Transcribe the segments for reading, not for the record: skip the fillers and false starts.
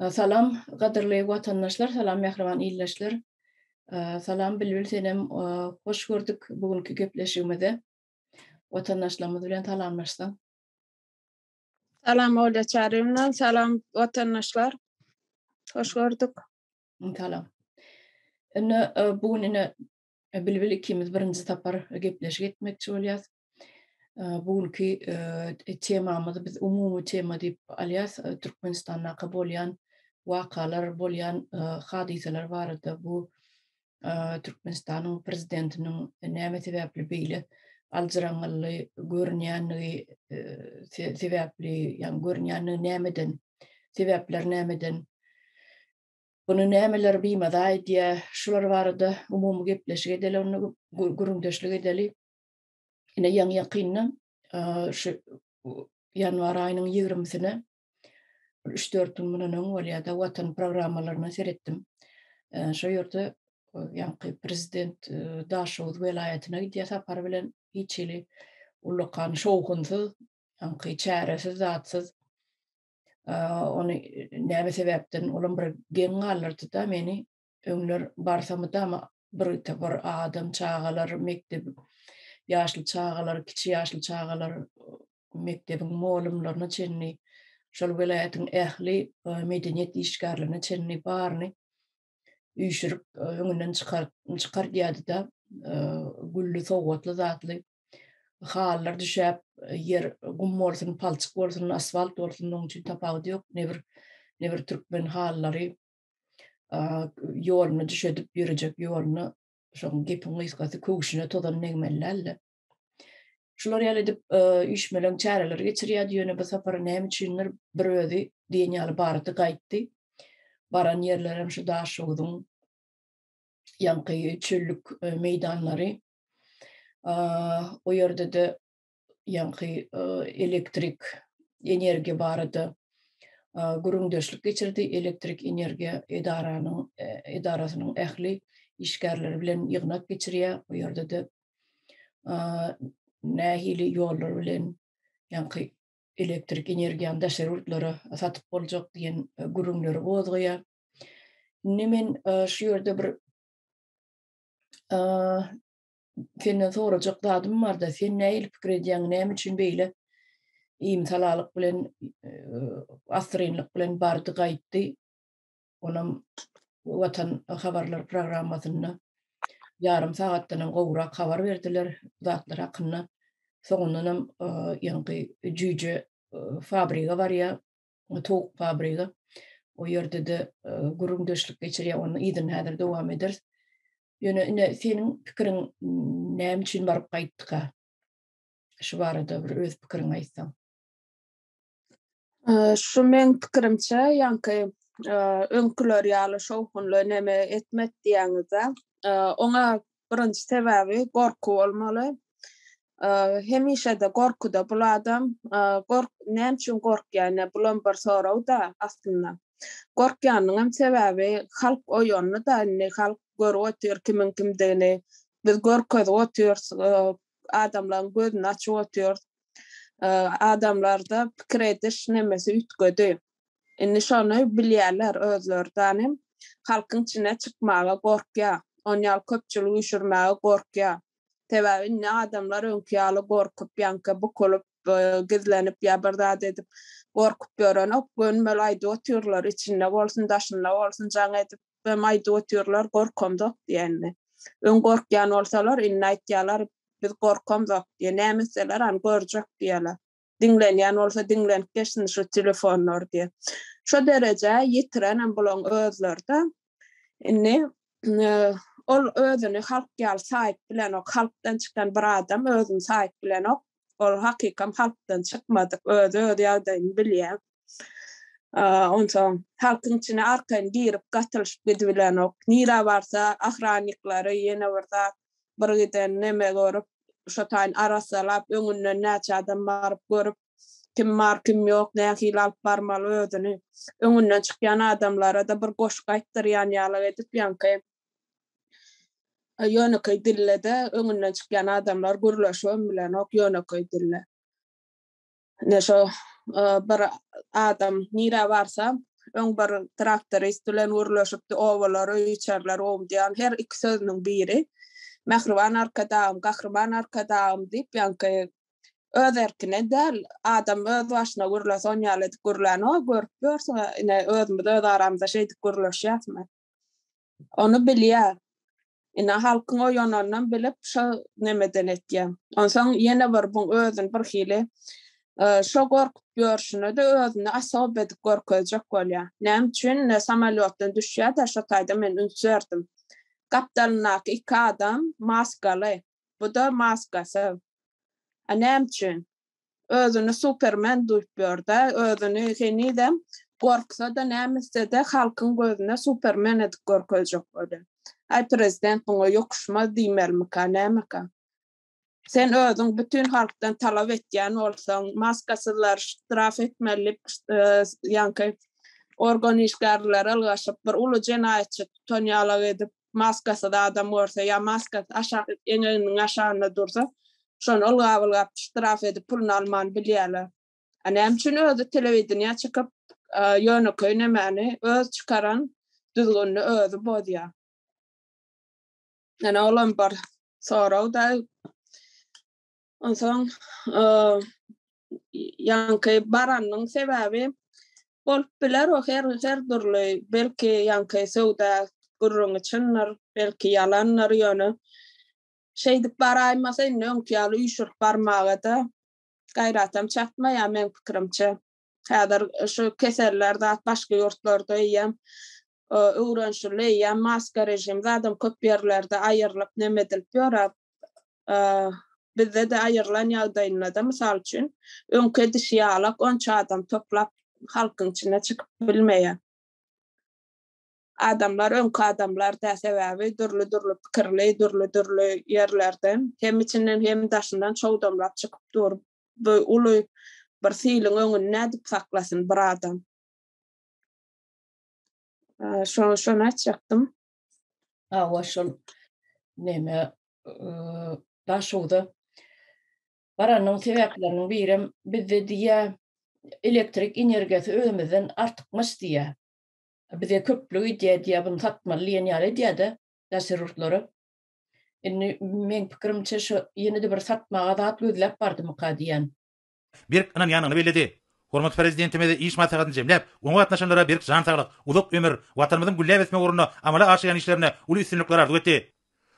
Salam gadyrly watandaşlar, salam mähriban ildeşler. Salam Bilbil senem hoş gördük bu günki gepleşigimize. Watandaşlarymyz bilen salamlaşsaň. Salam Olya Çaryýewna, salam watandaşlar. Hoş gördük. Salam. Indi bu gün ine Bilbil ikimiz birinji sapar gepleşik etmekçi bolýas. Bu günki temamyzy biz umumy tema diýip alýas. Türkmenistandaky bolýan wakalar, bolýan hadysalar barada bu Türkmenistanyň prezidentiniň näme sebäpli beýle aljyraňňylly görünýänligi sebäpli, ýagny görünýänligi nämeden, sebäpleri nämeden Muny nämeler bimaza edýär? Şular barada umumy gepleşik edeli, onda gürrüňdeşlik edeli. Ine ýaňy-ýakynda şu ýanwar aýynyň ýigrimisine üç-dört gün mundan öň bolýar-da, Watan programmalaryna seretdim. Şo ýerde ýaňky prezident Daşoguz welaýatyna gidýär sapar bilen hiç hili ullakan şowhunsyz, ýaňky çäresiz, zatsyz. Ony näme sebäpden olam bir geň galdyrdy-da meni. Öňler barsa mydama bir topar adam, çagalar, mekdep ýaşly çagalar, kiçi ýaşly çagalar, mekdebiň mugallymlaryna çenli, şol welaýatyň ähli medeniýet işgärlerine çenli baryny üýşürip öňünden çykar çykardýardy-da, gülli, sowgatly zatly halylar düşäp, ýer gum bolsun, palçyk bolsun, asfalt bolsun, onuň üçin tapawudy ýok. Ne bir ne bir türkmen halylary ýoluna düşedip ýörejek ýoluna şoň gepiň gysgasy köwşüne tozan degmeli däldi. Şular ýaly edip üýşmeleň çäreleri geçirýärdi, ýöne bu sapar näme üçindir bir özi diýen ýaly bardy gaýtdy. Baran ýerlerem şu Daşoguzyň ýaňky çöllük meýdanlary. O ýerde-de ýaňky elektrik energiýa barada gürrüňdeşlik geçirdi. Elektrik energiýa edaranyň edarasynyň ähli işgärleri bilen ýygnak geçirýär. O ýerde-de nähili ýollar bilen ýaňky elektrik energiýany daşary ýurtlara satyp boljak diýen gürrüňleri gozgaýar. Indi men şu ýerde bir senden sorajak zadym barda, sen nähili pikir edýäň, näme üçin beýle iýmsalalyk bilen, assyrynlyk bilen bardy gaýtdy? Onam Watan habarlar programmasynda ýarym sagatdan hem gowrak habar berdiler bu zatlar hakynda. Soňundanam ýaňky jüýje fabrige barýar, towuk fabrige. O ýerde-de gürrüňdeşlik geçirýär, onuň yzyny häzir dowam ederis. Ýöne ine seniň pikiriň näme üçin baryp gaýtdyka? Şu barada bir öz pikiriňi aýtsaň. Şu meň pikirimçe, ýaňky öňküler ýaly şowhunly neme etmek diýýäňiz-dä. Oňa birinji sebäbi gorky bolmaly. Hemişe-de gorkuda bul adam. Gork näme üçin gorkýar ine bulam bir sorag-da aslynda. Gorkýanynyň hem sebäbi halk oýandy-da indi halk görüp otyr kimiň kimdigini. Biz görkezip otyrys, adamlaryň gözüni açyp otyrys. Adamlarda pikir ediş nemesi üýtgedi. Indi şony bilýärler özleri danym. Halkyň içine çykmaga gorkýar. On ýaly köpçülik üýşürmäge gorkýar. Sebäbi indi adamlar öňki ýaly gorkup, ýaňky bukulyp, gizlenip ýa bir zat edip gorkup ýörenok. Gönümel aýdyp otyrlar, içinde bolsun, daşynda bolsun jaň edip hem aýdyp otyrlar, gorkamzok diýýär indi. Öň gorkýan bolsalar, indi aýtýarlar, biz gorkamzok diýýär. Näme etseler, hany görjek diýýärler. Diňlenýän bolsa diňlenip geçsin şu telefonlar diýýär. Şo derejä ýetirenem bulaň özleri-de. Indi ol özüni halk ýaly saýyp bilenok. Halkdan çykan bir adam özüni saýyp bilenok. Ol hakykam halkdan çykmadyk. Özi öz ýagdaýyny bilýär. Onsoň halkyň içine arkaýyn girip gatylyşyp gidibilenok. Nirä barsa ahranniklary ýene bir zat bir giden neme görüp şo taýyn arassalap öňünden näçe adam baryp görüp kim bar kim ýok nähili alyp barmaly özüni öňünden çykýan adamlara-da bir goşgy aýtdyrýan ýaly edip ýaňky ýönekeý dilde-de öňünden çykýan adamlar gürleşibem bilenok ýönekeý dilde. Ine şo bir adam nirä barsa. Öň bir traktorist bilen gürleşipdi, obalara içerler gowmy diýen her iki sözüniň biri Mähriban Arkadagym, Gahryman Arkadagym diýip ýaňky öz erkine däl, adam öz başyna gürlese on ýaly edip gürlänok, görüp ýörsüň, ine özümiz öz aramyzda şeýdip gürleşýäsmi? Ony bilýär. Ine halkyň oýananynam bilip şo nemeden etýär. Onsoň ýene bir buň özüni bir hili şo gorkup ýörşüne-de özüni asob edip görkezjek bolýar. Näme üçin ine samolýotdan düşýär-de şo taýda men üns berdim. Gapdalyndaky iki adam maskaly. Bu-da maskasyz. A näme üçin? Özüni supermen duýup ýör-dä, özüni henizem gorksa-da, näme etse-de halkyň gözüne supermen edip görkezjek bolýar. Aý, prezident muňa ýokuşmaz diýmelimikä, nämeka? Sen özüň bütin halkdan talap etýän bolsaň, maskasyzlary ştraf etmeli diýip, ýaňky organ işgärleri ylgaşyp, bir uly jenaýatçy tutan ýalak edip, maskasyz adam görse ýa maskasy aşak eňeginiň aşagynda dursa, şony ylgap-ylgap ştraf edip puluny almany bilýärler. A näme üçin özi telewideniýä çykyp, ýönekeý nemäni öz çykaran düzgünini özi bozýar? Ýöne olam bir sorag-da. Onsoň ýaňky baranyň sebäbi bolup biler o her her dürli belki ýaňky söwda gürrüňi çyndyr, belki ýalandyr ýöne şeýdip baraýmasa indi öňki ýaly üýşürip barmaga-da gaýratam çatmaýar meň pikirimçe. Häzir şu keseller zat başga ýurtlarda eýýäm öwrenişildi, eýýäm maska režim zadam köp ýerlerde aýrylyp neme edilip ýör. Bizde-de aýrylan ýagdaýynda-da mysal üçin öňki edişi ýalak onça adam toplap halkyň içine çykyp bilmeýär. Adamlar öňki adamlar däl sebäbi dürli-dürli pikirli, dürli-dürli ýerlerden hem içinden hem daşyndan çogdamlap çykyp dur. Bu uly bir siliň öňüni nädip saklasyn bir adam? Şo şony aýtjakdym. Hawa şol neme Daşogza baranyň sebäpleriniň birem bizde diýýä elektrik energiýasy özümizden artykmaç diýýä. Bize köplük edýär diýýä, bunu satmaly diýen ýaly edýär-de daşary ýurtlara. Indi meň pikirimçe şu ýene-de bir satmaga zat gözläp bardymyka diýýän. berk ynanýandygyny belledi. Hormatly Prezidentimiz iş maslahatyny jemläp, oňa gatnaşanlara berk jan saglyk, uzak ömür, Watanymyzyň gülläp ösmegi ugrunda amala aşyrýan işlerinde uly üstünlikler arzuw etdi.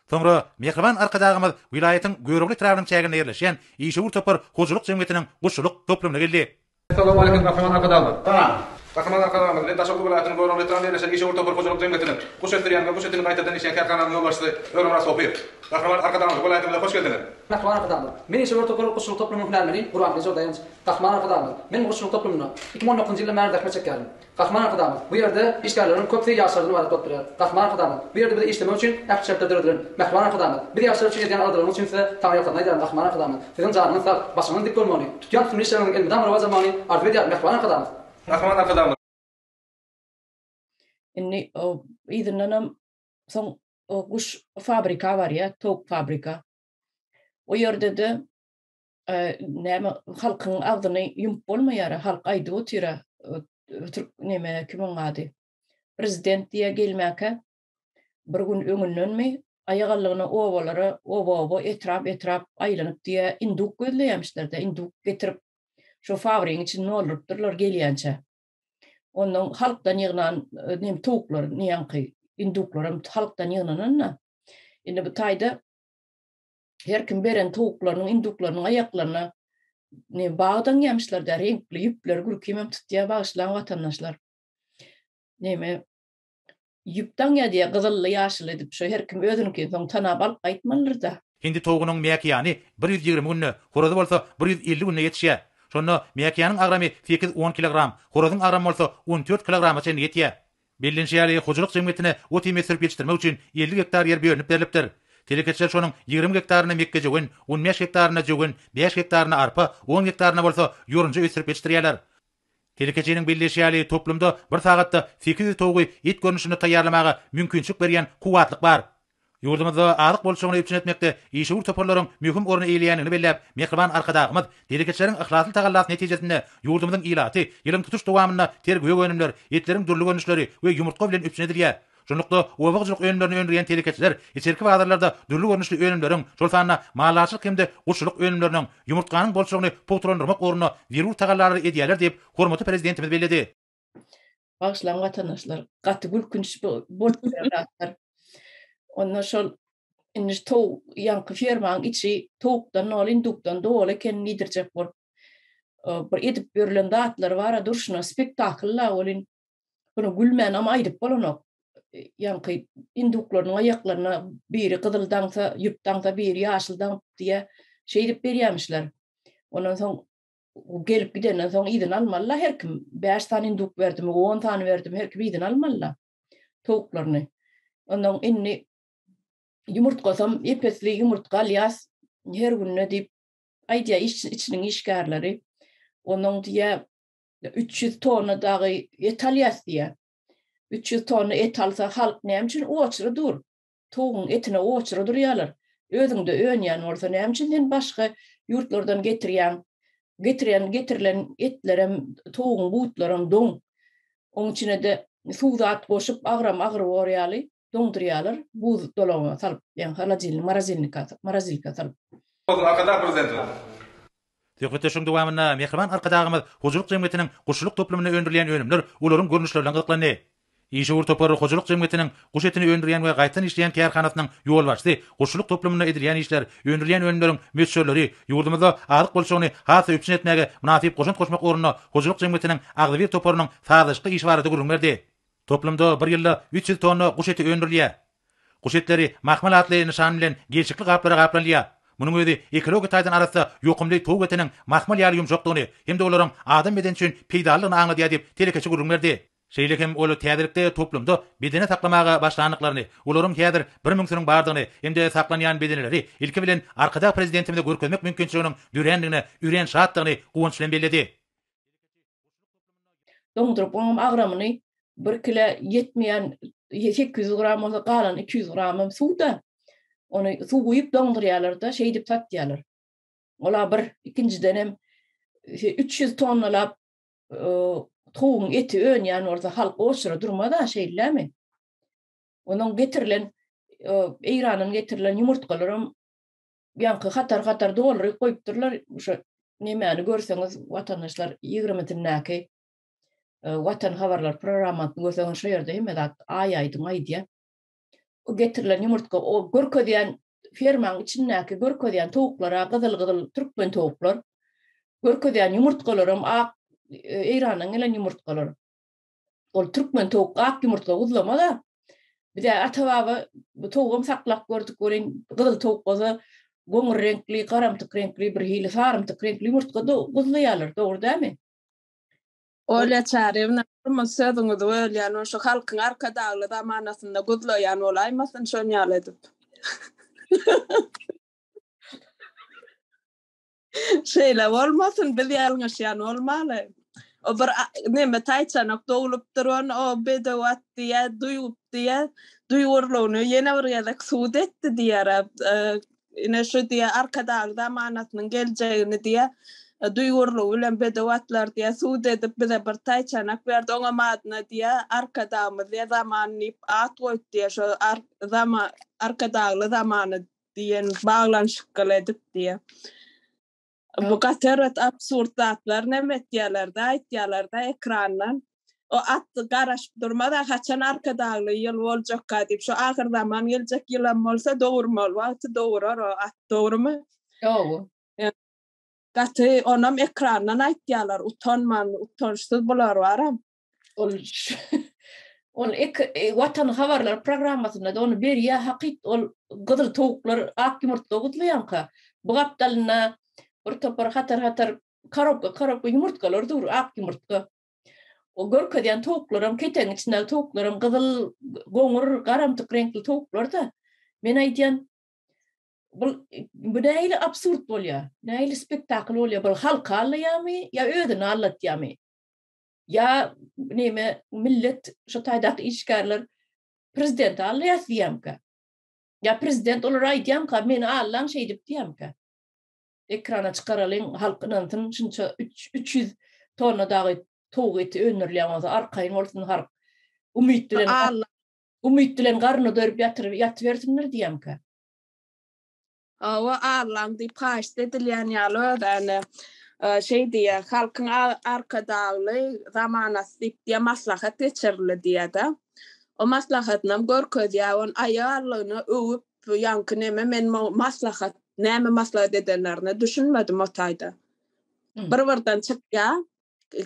Soňra mähriban Arkadagymyz welaýatyň Görogly etrabynyň çäginde ýerleşýän Işewür topar hojalyk jemgyýetiniň guşçulyk toplumyna geldi. Salowmaleýkim Gahryman Arkadagymyz! Salam! Gahryman Arkadagymyz, men Daşoguz welaýatynyň Görogly etrabynda ýerleşen Işewür topar hojalyk jemgyýetiniň guş ösdürýän we guş etini gaýtadan işleýän kärhananyň ýolbaşçysy Öwremyrat Sopyýew. Gahryman Arkadagymyz, welaýatymyza hoş geldiňiz! Gahryman Arkadagymyz, Men Işewür topar guşçulyk toplumynyň hünärmeni Gurbanguly Jowdaýanç. Gahryman Arkadagymyz, Men bu guşçulyk toplumynda 2019-njy ýyldan bäri zähmet çekýärin. Gahryman Arkadagymyz, bu ýerde işgärleriň köpüsi ýaşlardan ybarat bolup durýar. Gahryman Arkadagymyz, bu ýerde bize işlemek üçin ähli şertler döredilen. Mähriban Arkadagymyz, biz ýaşlar üçin edýän aladalaryňyz üçin size taňryýalkasyn aýdýaryn. Gahryman Arkadagymyz, siziň janyňyz sag, başyňyzyň dik bolmagyny, tutýan tutumly işleriňiziň elmydama rowaç almagyny arzuw edýärin. Mähriban Arkadagymyz. Gahryman Arkadagymyz. Indi yzyndanam soň guş fabrika barýar, towuk fabrika. O ýerde-de näme halkyň agzyny ýumup bolmaýar, halk aýdyp otyr, türk näme kimiň ady? Prezident diýä gelmäkä bir gün öňündenmi aýagallygyna obalara, oba-oba, etrap-etrap aýlanyp diýä induk gözleýämişler-de, induk getirip şo fabrigiň içini doldurypdyrlar gelýänçä. Ondan halkdan ýygnan nem towuklar, ýaňky induklaram halkdan ýygnanan-da. Indi bu taýda her kim beren towuklarynyň, induklarynyň aýaklaryna ne bag daňýamyşlar-da, reňkli ýüpler gülkimem tutýar, bagyşlaň watandaşlar. Neme ýüp daňýar diýýär, gyzylly, ýaşyl edip, şo her kim özüniňkini soň tanap alyp gaýtmalydyr-da. Hindi towugynyň mäkiýany 120 günde, horazy bolsa 150 günde ýetişýär. Şonda mäkiýanyň agramy sekiz-on kilogram, horazyň agramy bolsa on dört kilograma çenli ýetýär. Bellenişi ýaly, hojalyk jemgyýetine ot-iým ösdürip ýetişdirmek üçin 50 gektar ýer bölünip berlipdir. Telekeçiler şonuň 20 gektarynda mekgejöwen, on bäş gektarynda jöwen, bäş gektarynda arpa, on gektarynda bolsa ýorunja ösdürip ýetişdirýärler. Telekeçiniň belleýşi ýaly, toplumda bir sagatda 800 towugy et görnüşinde taýýarlamaga mümkinçilik berýän kuwwatlyk bar. Ýurdumyzda azyk bolçulygyny üpjün etmekde işewür toparlaryň möhüm orny eýeleýändigini belläp, mähriban Arkadagymyz telekeçileriň yhlasly tagallasy netijesinde ýurdumyzyň ilaty ýylyň tutuş dowamynda ter gök önümler, etleriň dürli görnüşleri we ýumurtga bilen üpjün edilýär. Şunlukda, oba hojalyk önümlerini öndürýän telekeçiler içerki bazarlarda dürli görnüşli önümleriň, şol sanda maldarçylyk hem-de guşçulyk önümleriniň, ýumurtganyň bolçulygyny pugtalandyrmak ugrunda zerur tagallalary edýärler diýip, hormatly Prezidentimiz belledi. Bagyşlaň watandaşlar, gaty gülkünç bolup biler zatlar. Onda şol indi towuk ýaňky fermaň içi towukdan doly, indukdan doly eken diýdirjek bolup bir edip ýörlen zatlary bar-a durşuna spektakl-la welin Bunu gülmän ama aýdyp bolanok. Ýaňky induklarynyň aýaklaryna biri gyzyl daňsa, ýüp daňsa, biri ýaşyl daňyp diýä, şeýdip berýämişler. Ondan soň gelip gidenden soň yzyny almaly-la her kim. 5 sany induk berdimi, 10 sany berdimi, her kim yzyny almaly-la towuklaryny. Ondan indi ýumurtgasam epesli ýumurtga alýas her günde diýip aýdýar içiniň işgärleri. Onuň diýä 300 tonna dagy et alýas diýýär. 300 tonna et alsa halk näme üçin oçura dur? Towugyň etine oçura durýarlar. Özüňde önýän bolsa näme üçin sen başga ýurtlardan getirýäň? Getirýän getirilen etlerem, towugyň butlaram doň. Oň içine-de suw zat goşup agram agyr bor ýaly doňdurýarlar, buz dolagyna salyp, ýagny holodilnik, morozilnika, morozilka salyp. Bolsun Arkadag Prezidentimiz. Söhbetdeşligiň dowamynda mähriban Arkadagymyz hojalyk jemgyýetiniň guşçulyk toplumynda öndürilýän önümler, olaryň görnüşleri bilen gyzyklandy. Işewür topar hojalyk jemgyýetiniň guş etini öndürýän we gaýtadan işleýän kärhanasynyň ýolbaşçysy guşçulyk toplumynda edilýän işler, öndürilýän önümleriň möçberleri, ýurdumyzda azyk bolçulygyny has-da üpjün etmäge mynasyp goşant goşmak ugrunda hojalyk jemgyýetiniň agzybir toparynyň sazlaşykly işi barada gürrüň berdi. Toplumda bir ýylda 300 tonna guş eti öndürilýär. Guş etleri mahmal atly nyşan bilen gelşikli gaplara gaplanylýar. Munuň özi ekologiýa taýdan arassa ýokumly towuk etiniň mahmal ýaly ýumşakdygyny hem-de olaryň adam bedeni üçin peýdalydygyny aňladýar diýip, telekeçi gürrüň berdi. Şeýle hem ol täzelikde toplumda bedene saklamaga başlandyklaryny, olaryň häzir bir müňsüniň bardygyny hem-de saklanýan bedeneleri ilki bilen Arkadag Prezidentimize görkezmek mümkinçiliginiň dörändigine örän şatdygyny guwanç bilen belledi. Doňduryp onuň agramyny bir kile ýetmeýän 800 gram bolsa galan 200 gramam suwda. Ony suw guýup doňdurýarlar-da, şeýdip satýarlar. Ola bir, ikinjiden hem 300 tonnalap towugyň eti önýän bolsa halk oçura durmaz-a, şeýlemi? Onuň getirilen Eýrandan getirilen ýumurtgalaram ýaňky hatar-hatar dolduryp goýupdyrlar. Şo nemäni görseňiz, watandaşlar, ýigrimisindäki e, Watan habarlar programmasyny görseňiz, şo ýerde hemme zat aý-aýdyň aýdýar. O getirilen ýumurtga, o görkezýän fermaň içindäki görkezýän towuklara gyzyl-gyzyl türkmen towuklar, görkezýän ýumurtgalaram ak e, Eýrandan gelen ýumurtgalar. Ol türkmen towuk ak ýumurtga guzlamaz-a. Biz-ä ata-baba bu towugam saklap gördük welin, gyzyl towuk bolsa goňur reňkli, garamtyk reňkli, bir hili sarymtyk reňkli ýumurtga guzlaýarlar, dogry dälmi? Olýa Çaryýewna, hormatly sözüňizi bölýän, şu halkyň Arkadagly zamanasynda guzlaýan bolaýmasyn şon ýaly edip. Şeýle bolmasyn, biz ýalňyşýan bolmaly. O bir neme taýçanak doglupdyr, ony o bedew at diýýär, duýup diýýär, duýgurlygyny ýene bir gezek subut etdi diýýär. Ine şu diýýär, Arkadag zamanasynyň geljegini diýýär, duýgurlygy bilen bedew atlar diýýär, subut edip bize bir taýçanak berdi, oňam adyna diýýär, Arkadagymyz diýýär, zaman diýip at goýdy diýýär, şo Arkadagly zamana diýen baglanyşykly edip diýýär. Bu gaty erbet absurd zatlar näme etýärler-de, aýtýarlar-da ekrandan. O at garaşyp durmaz-a haçan Arkadagly ýyl boljakka diýip, şu ahyrzaman geljek ýylam bolsa dogurmaly wagty dogurar o at, dogrumy? Dogry. Gaty onam ekrandan aýtýarlar, utanman, utançsyz bular baram. Ol ol ek, e, Watan habarlar programmasynda da ony berýär hakyt ol gyzyl towuklar ak ýumurtga guzlaýanka bu gapdalynda bir topar hatar-hatar korobka korobka ýumurtgalar dur ak ýumurtga. O görkezýän towuklaram ketegiň içindäki towuklaram gyzyl, goňur, garamtyk reňkli towuklar-da. Men aýdýan bu bu nähili absurd bolýar? Nähili spektakl bolýar? Bu halky aldaýarmy ýa özüni aldatýarmy? Ýa neme millet şu taýdaky işgärler prezidenti alýas diýýämkä? Ýa prezident olara aýdýamyka, meni allaň şeýdip diýýärmikä? Ekrana çykaralyň, halk ynansyn, şunça 300 tonna dagy towuk eti öndürilýän bolsa arkaýyn bolsun halk. Umyt bilen Alla umyt bilen garnyny doýrup ýatyr ýatybersinler diýýärmikä? Hawa, Allaň diýip haýyşt edilýän ýaly öz-ä şeý diýýär, Halkyň Arkadagly zamanasy diýip diýýär, maslahat geçirildi diýýär-de. O maslahatynam görkezýär, ony aýallygyna öwüp, ýaňky neme men maslahat, näme maslahat edenlerine düşünmedim o taýda. Bir-birden çykýar,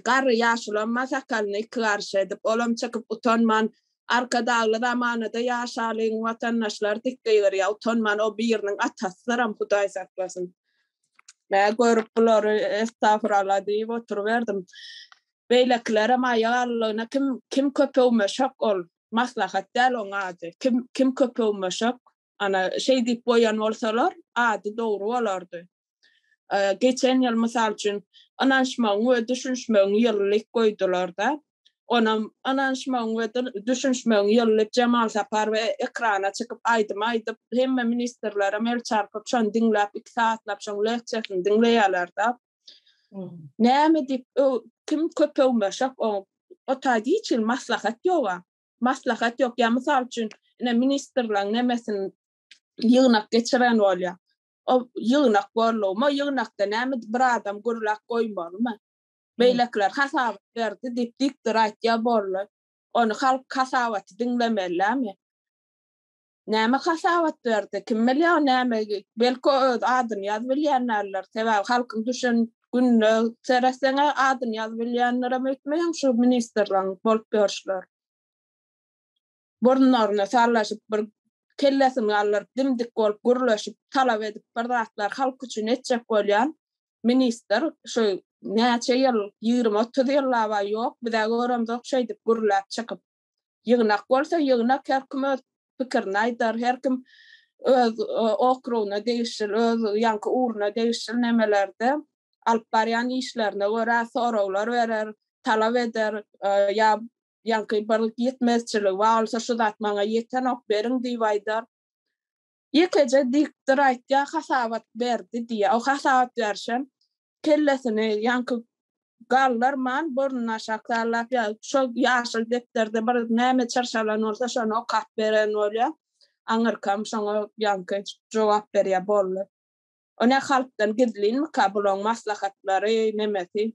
Garry ýaşulam sakalyny iki garyş edip, olam çykyp utanman, Arkadagly zamanada ýaşalyň, watandaşlar diýip gygyrýar, utanman o biriniň atasydyram, Hudaý saklasyn. Mä görüp bulary estagfuralla diýip oturyberdim. Beýlekilerem aýak allygyna kim kim köpöwmeşek ol, maslahat däl oň ady, kim kim köpöwmeşek, ana şeý diýip goýan bolsalar, ady dogry bolardy. Geçen ýyl mysal üçin ynanyşmagyň we düşünişmegiň ýyly diýip goýdular-da. Onam ynanyşmagyň we düşünişmegiň ýyly diýip Jemal Saparow ekrana çykyp aýdym aýdyp, hemme ministrlerem el çarpyp şony diňläp iki sagatlap şoň leksiýasyny diňleýärler-de. Näme diýip kim köp öwmeşek o o taýda hiç hili maslahat ýog-a. Maslahat ýok. Ýa mysal üçin ine ministrleň nemesini ýygnak geçiren bolýar. O ýygnak boldugymy, ýygnakda näme bir adam gürläp goýmalymy? Beýlekiler hasabat berdi diýip diktor aýtýar boldy. Ony halk hasabaty diňlemelilämi? Näme hasabat berdi? Kim bilýär o näme? Belki o öz adyny ýazyp bilýän däldir. Sebäbi halkyň düşen gününe seretseň-ä adyny ýazyp bilýändirem öýtmeýän şu ministrleriň bolup ýörüşleri. Burunlaryny sallaşyp bir kellesini galdyryp dim-dik bolup gürleşip talap edip bir zatlar halk üçin etjek bolýan ministr şu näçe ýyl 20-30 ýyllaba ýok bizä göremzok şeýdip gürläp çykyp ýygnak bolsa ýygnak her kim öz pikirini aýdar her kim öz okrugyna degişli öz ýaňky ugruna degişli nemelerde alyp barýan işlerine görä soraglar berer talap eder ýa Ýaňky bir ýetmezçiligi bar bolsa şu zat maňa ýetenok beriň diýip aýdar. Ýekeje diktor aýtýar hasabat berdi diýýär. O hasabat berşem kellesini ýaňky galdyrman burnuny aşak sallap ýa şo ýaşyl depderde bir näme çyrşalan bolsa şony okap beren bolýar. Aňyrkam şoňa ýaňky jogap berýär boldy. O ne halkdan gizlinmika bulaň maslahatlary nemesi.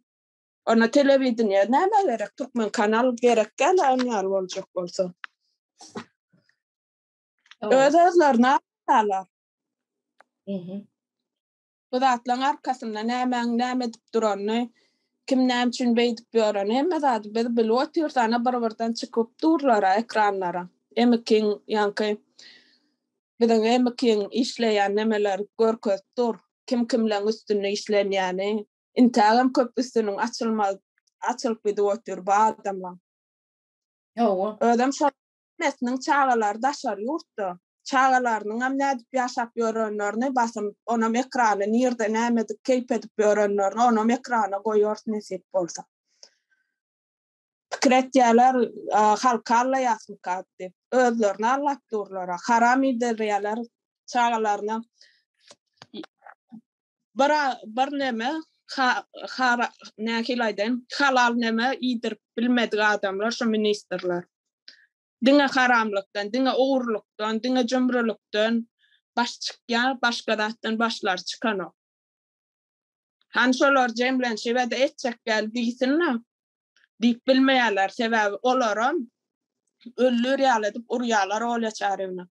Onda telewideniýe nämä gerek? Türkmen kanal gerek däl on ýaly boljak bolsa. Öz özlerine alýarlar. Mhm. Bu zatlaryň arkasynda nämäň näme edip duranyny, kim näme üçin beýdip ýöreni hemme zady biz bilip otyrys, ana bir-birden çykyp durlar ekranlara. M2-iň ýaňky biziň M2-iň işleýän nemeleri görkezip dur. Kim kimleň üstünde işlenýäni. Intägem köp üstüniň açylmaz açylyp gidip otyr bu adamlaň. Hawa. Özem şol hemmesiniň çagalary daşary ýurtda. Çagalarynyňam nädip ýaşap ýörenlerini basym onam ekrana nirde näme edip keýp edip ýörenlerini onam ekrana goýarys nesip bolsa. Pikir etýärler halky allaýasmyka diýip. Özlerini allap durlar. Haram iýdirýärler çagalaryna. Bir bir neme ha nähili aýdaýyn halal neme iýdirip bilmedik adamlar şu ministrler. Diňe haramlykdan, diňe ogurlykdan, diňe jümrülikden baş çykýar, başga zatdan başlary çykanok. Hany şolar jemlenşibede etjek gel diýsinle. Diýip bilmeýärler. Sebäbi olaram öldür ýaly edip urýarlar Olýa Çaryewna.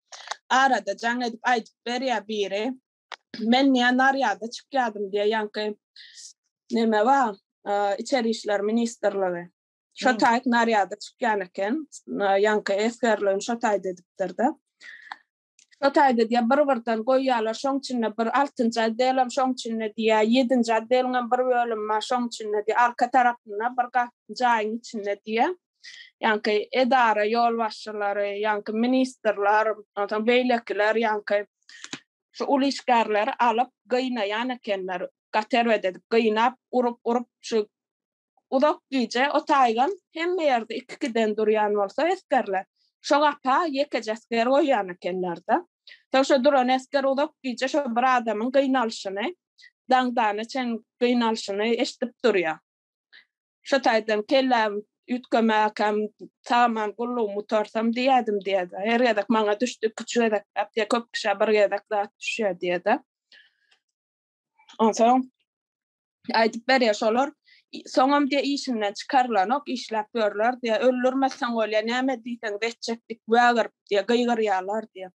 Arada jaň edip aýdyp berýär biri. Men diýýär narýada çykýardym diýýär ýaňky neme bar içeri işler ministrligi. Şo taýt narýada çykýan eken. Ýaňky esgerligini şo taýda edipdir-de. Şo taýda diýýär, bir-birden goýýarlar, şoň içinde bir altynjy otdelem şoň içinde diýýär, ýedinji otdeliňem bir bölümi bar şoň içinde diýýär, arka tarapynda bir gat jaýyň içinde diýýär. Ýaňky edara ýolbaşçylary, ýaňky ministrler, onsoň beýlekiler ýaňky şu uly işgärleri alyp gynaýan ekenler, gaty erbet edip gynap, urup-urup şu Uzak gije o taýgam hemme ýerde iki-ikiden durýan bolsa esgerler, şo gapa ýekeje esger goýýan ekenler-de. Soň şo duran esger uzak gije şo bir adamyň gynalyşyny, daňdana çen gynalyşyny eşidip durýar. Şo taýdan kelläm üýtgemäkäm, sag-aman gullugymy gutarsam diýýärdim diýýär-de. Her gezek maňa düşdi, iki-üç gezekläp diýýär, köp kişä bir gezek zat düşýär diýýär-de. Onsoň aýdyp berýär şolar, soňam diýýär işinden çykarylanok, işläp ýörler diýýär, öldürmeseň bolýar, näme diýseň etjek diýip wägirip diýýär, gygyrýarlar diýýär.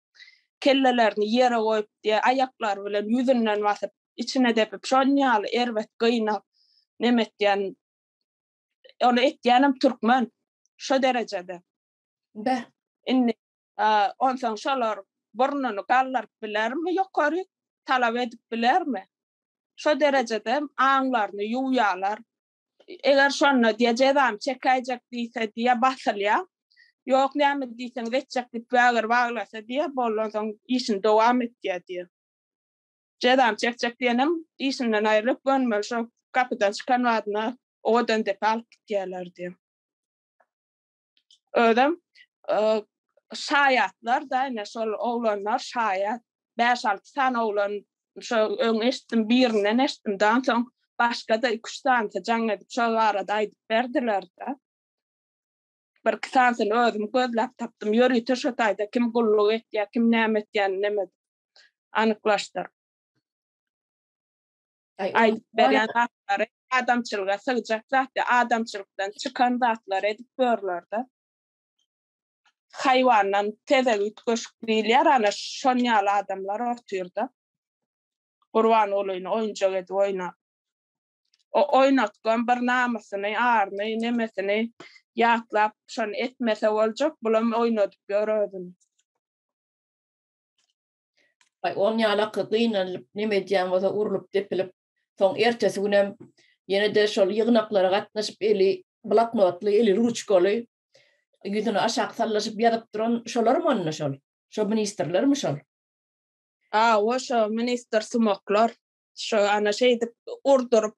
Kellelerini ýere goýup diýýär, aýaklary bilen ýüzünden basyp, içine depip, şon ýaly erbet gynap neme etýän, ony etýänem türkmen şo derejede. Beh. Indi onsoň şolar burnuny galdyryp bilermi ýokary, talap edip bilermi? Şo derejede aňlaryny ýuwýarlar. Eger şonda diýe jezamy çekäýjek diýse diýe basylýar. Ýok näme diýseňiz etjek diýip wägir baglasa diýe boldy onsoň işini dowam etýär diýe. Jezamy çekjek diýenem işinden aýrylyp gönümel şo gapydan çykan badyna owadan depe alyp gitýärler diýe. Özem şaýatlar-da ine şol oglanlar şaýat. Bäş-alty sany oglan şo öň eşitdim birinden eşitdim da onsoň başga-da iki-üç sanysy jaň edip şo barada aýdyp berdiler-de. Bir-iki sanysyny özüm gözläp tapdym. Ýörite şo taýda kim gulluk etýär, kim näme etýänini neme anyklaşdyr. Aýdyp berýän zatlary adamçylyga sygjak zat däl, adamçylykdan çykan zatlary edip görler-de. Haýwandan tezek üýtgeşik diýilýär, ana şon ýaly adamlar otyrda. Gurbangulyny oýunjak edip oýnap. O oýnatgam bir namysyny, aryny, nemesini ýatlap şony etmese boljak, bulam oýnadyp ýör özüni. Aý, on ýalaky gynanylyp neme edýän bolsa urlup depilip, soň ertesi günem ýene-de şol ýygnaklara gatnaşyp eli bloknotly, eli ruçkaly, ýüzüni aşak sallaşyp ýazyp duran şolarmy onda şol? Şo ministrlermi şol? Hawa, şo ministr sumaklar. Şo ana şeýdip urduryp,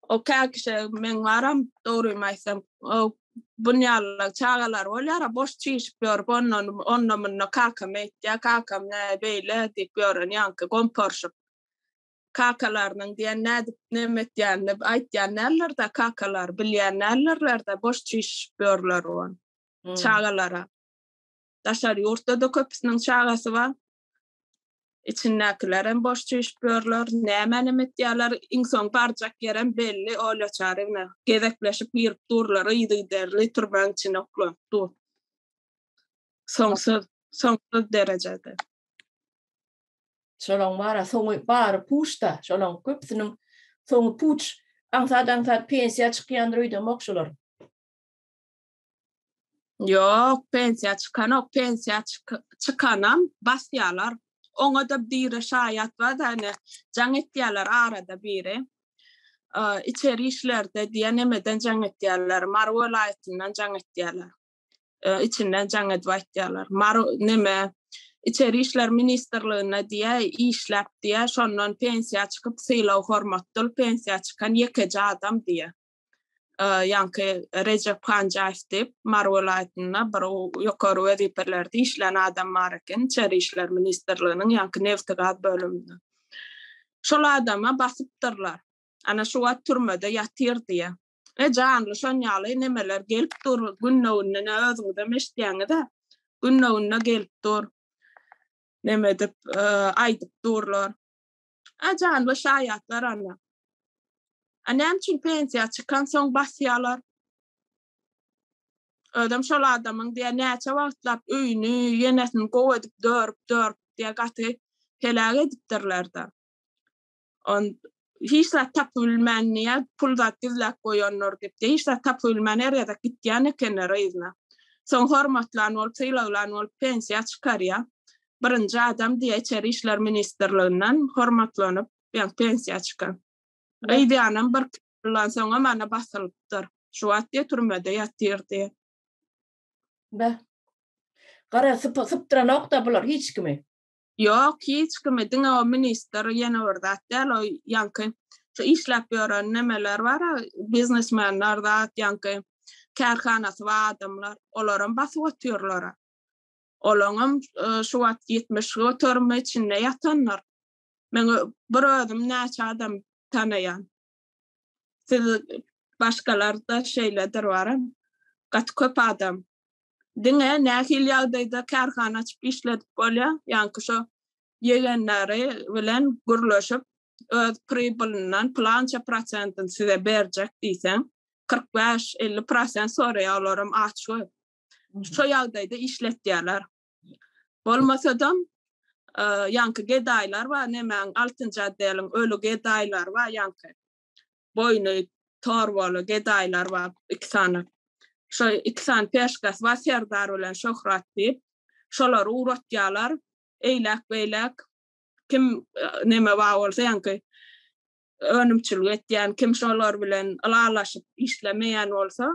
o kä kişi meň baram dogrymy aýtsam, o bunýaly çagalar bolýar-a, boş çişip ýörüp, ondan, onda-munda kakam eýtýär, kakam nä beýle diýip ýören ýaňky gomparşyp. Kakalarynyň diýen nädip neme etýänini aýtýan däldir-de, kakalary bilýän däldirler-de, boş çişip ýörler on çagalara. Daşary ýurtda-da köpüsiniň çagasy bar. Içindäkilerem boş çüýşüp ýörler. Nämänem etýärler. Iň soň barjak ýerem belli, Olýa Çaryýewna. Gezekleşip girip durlar, yzygiderli türmäň içine oklanyp dur. Soňsuz, soňsuz derejede. Şolaň bara soňy bary puç-da, şolaň köpüsiniň soňy puç. Aňsat-aňsat pensiýa çykýandyr öýdemok şolar. Ýok, pensiýa çykanok, pensiýa çykanam basýarlar. Oňa-da biri şaýat bar-da, ine, jaň etýärler arada biri. Içeri işlerde diýen nemeden jaň etýärler, Mary welaýatyndan jaň etýärler. Içinden jaň edip aýtýarlar. Mary neme, Içeri işler ministrliginde diýä, işläp diýä, şondan pensiýa çykyp sylag-hormatdyl pensiýa çykan ýekeje adam diýä. ýaňky Rejep Hanjaýew diýip, Mary welaýatynda bir ýokary wezipelerde işlän adam bar eken, Içeri işler ministrliginiň ýaňky nebti-gaz bölüminde. Şol adama basypdyrlar. Ana şu wagt türmede ýatyr diýýär. E janly şon ýaly nemeler gelip dur, günde-günden özüňizem eşidýäňiz-ä. Günde-günde gelip dur. Neme edip, aýdyp durlar. A janly şaýatlar ana. A näme üçin pensiýa çykansoň basýalar? Özem şol adamyň diýä näçe wagtlap öýüni, ýenesini gowy edip dörüp dörüp diýä gaty heläk edipdirler-de. On hiç zat tapyp bilmän diýä pul zat gizläp goýanlar diýip hiç zat tapyp bilmän her gezek gitýän ekenler yzyna. Soň hormatlan bolup, sylaglan bolup pensiýa çykarýa. Birinji adam diýä içeri işler ministrliginden hormatlanyp ýa pensiýa çykan. Yzýanam bir ýyldan soňam ana basylypdyr. Şu wagt diýä türmede ýatyr diýä. Be. Gara sypdyranok-da bular hiç kimi. Ýok, hiç kimi, diňe o ministr, ýene bir zat däl, o ýaňky şu işläp ýören nemeler bar-a, biznesmenler zat, ýaňky kärhanasy bar adamlar, olaram basyp otyrlar-a. Olaňam şu wagt 70 göterimi içinde ýatanlar. Men bir özüm näçe adam tanaýan. Siz başgalarda şeýledir baram. Gaty köp adam. Diňe nähili ýagdaýda kärhana açyp işledip bolýar, ýaňky şo ýegenleri bilen gürleşip, öz pribylyndan pylança prosentini size berjek diýseň, 45, 50 prosent soraýar olaram açgöz. Şo ýagdaýda işletýärler. Bolmasadam, ýaňky gedaýlar bar, nemäň altynjy otdeliň öli gedaýlary bar ýaňky. Boýny torbaly gedaýlar bar iki sany. Şo iki sany peşkasy bar Serdar bilen Şöhrat diýip. Şolary ugratýarlar. Eýläk-beýläk kim neme bar bolsa ýaňky önümçilik etýän, kim şolar bilen ylalaşyp işlemeýän bolsa,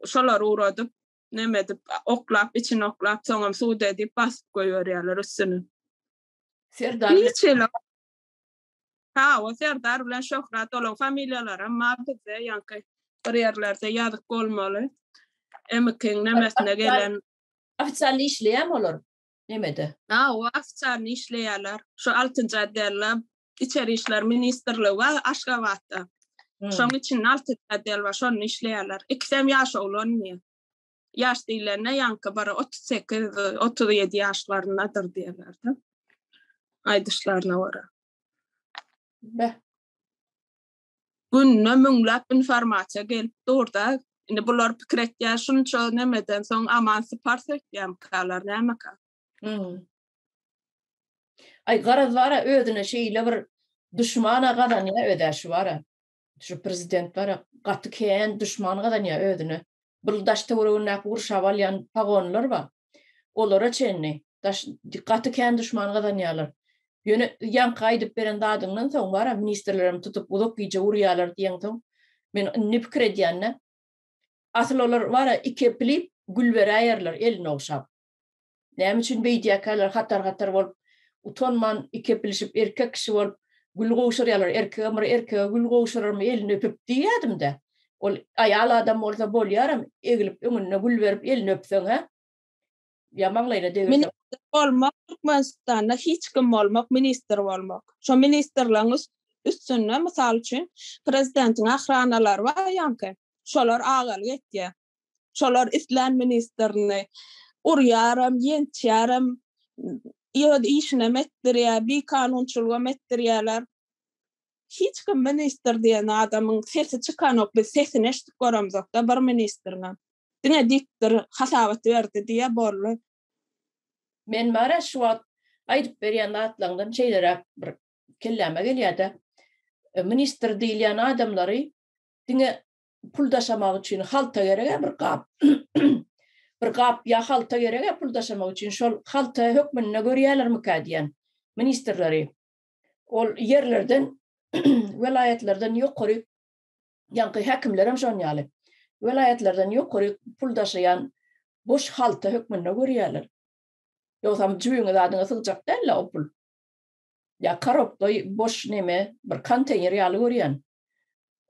şolary ugradyp, neme edip, oklap, içini oklap, soňam sud edip basyp goýberýärler üstüni. Serdar Hiç hili. Hawa, Serdar bilen Şöhrat olaň familiýalaram bar bizde, ýaňky bir ýerlerde ýazyk bolmaly. MK-iň nemesine gelen. Ofitsialny işleýärmi olar nemede? Hawa, ofitsialny işleýärler. Şu altynjy otdelde Içeri işler ministrligi bar Aşgabatda. Şoň içinde altynjy otdel bar, şonda işleýärler. Ikisem ýaş oglan diýýär. Ýaş diýlende ýaňky bir 38, 37 ýaşlaryndadyr diýýärler-de. Aýdyşlaryna görä. Beh. Günde müňläp informasiýa gelip dur-da. Indi bular pikir etýär, şunça nemeden soň aman syparys öýtýärmikalar, nämeka? Hmm. Aý garaz bara özüne şeýle bir duşmana gazanýar özä şu bara. Şu prezident bara gaty kän duşman gazanýar özüne. Bul daş töweregindäki gurşap alýan pagonlar bar. Olara çenli daş gaty kän duşman gazanýarlar. Ýöne ýaňky aýdyp beren zadyňdan soň bara ministrlerem tutup uzak gije urýarlar diýeňsoň men indi pikir edýän-de asyl olar bara ikepilip gül beräýerler elini ogşap. Näme üçin beýdýärkäler hatar-hatar bolup, utanman ikepilişip erkek kişi bolup gül gowşurýarlar, erkegem bir erkege gül gowşurarmy elini öpüp diýýädim-dä. Ol aýal adam bolsa bolýaram egilip öňünde gül berip elini öpseň hä? Ýa maňlaýyna degirseň. Ministr bolmak Türkmenistanda hiç kim bolmak ministr bolmak. Şo ministrleň üstünde mysal üçin prezidentiň ahranalary bar ýaňky. Şolar agalyk etýär. Şolar islän ministrini urýaram, ýençýärem, öz işinem etdirýär, bikanunçylygam etdirýärler. Hiç kim ministr diýen adamyň sesi çykanok, biz sesini eşidip göremzokda bir ministriňem. Diňe diktor hasabat berdi diýýär, boldy. Men bara şu wagt aýdyp berýän zatlaňdan şeýleräk bir kelläme gelýär-de, ministr diýilýän adamlary diňe pul daşamak üçin halta gerek-ä bir gap. Bir gap ýa halta gerek-ä pul daşamak üçin. Şol halta hökmünde görýärlermikä diýen ministrleri. Ol ýerlerden, welaýatlardan ýokary ýaňky häkimlerem şon ýaly. Welaýatlardan ýokary pul daşaýan boş halta hökmünde görýärler. Ýogsam jübüňe zadyňa sygjak däl-le o pul. Ýa korobka boş neme, bir konteýner ýaly görýän.